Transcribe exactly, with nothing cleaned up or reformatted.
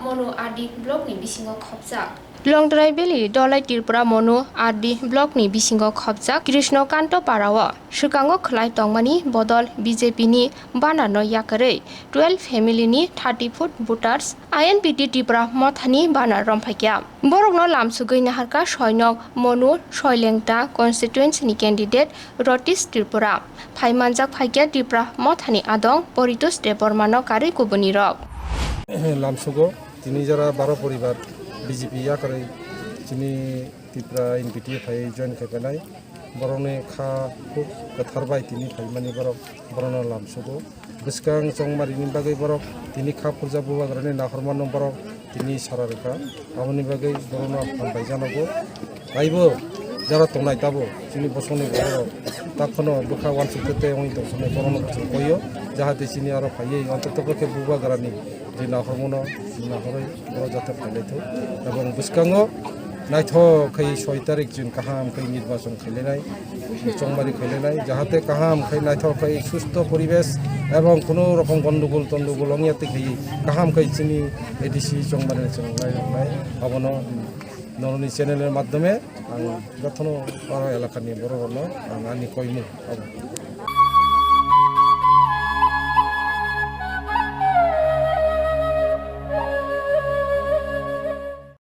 Monu R D block ni bisingo khopjak. Longdrai Valley Dolai Tripura Monu R D block ni bisingo khopjak Krishno Kanto Parao swkango khwlai tongmani bodol B J P ni banner no yakarwi twelve family ni thirty foot voters I N P T Tripura Motha ni banner romphai kha. Borok no lamsugwi naharkha soinok Monu Soilengta constituency ni candidate Rotish Tripura. Phai manjak phaikya Tipra Mothani adong Poritos Debbarmano karwi kubunirok. Lamsugo tini jora baro poribar B J P yakarwi chini Tipra N P T phai join khaipanai. Borokni kha khub kwthar bai tini phaimani borok, borokno lamsugo. Bwskang chongmarini bagwi borok tini kha phurja bubagrani nahormano borok tini sara rwkha. Aboni bagwi borokno hambai janogo. Taibo jara tongnai tabo chini bosongni borok takhwno bwkha uansukte tei wngwi tongthoknai borokno bo chwng koio, jahate chini aro phaiwi ontotokho khe bubagrani je nahormano nahorwi borok jate phailaithok. Ebong bwskango naithok khai soi tarik chwng kaham khai nirbachon khailainai, chongmari khailainai, jahate kaham khai naithok khai susto poribesh ebong kuno rokom gondogol tondogol wngya tei khai kaham khai chini A D C chongmari chwng lai rwnai. Abono norokni channel ni madhyome ang jotono aro elakani borok rokno ang ani koimung abo.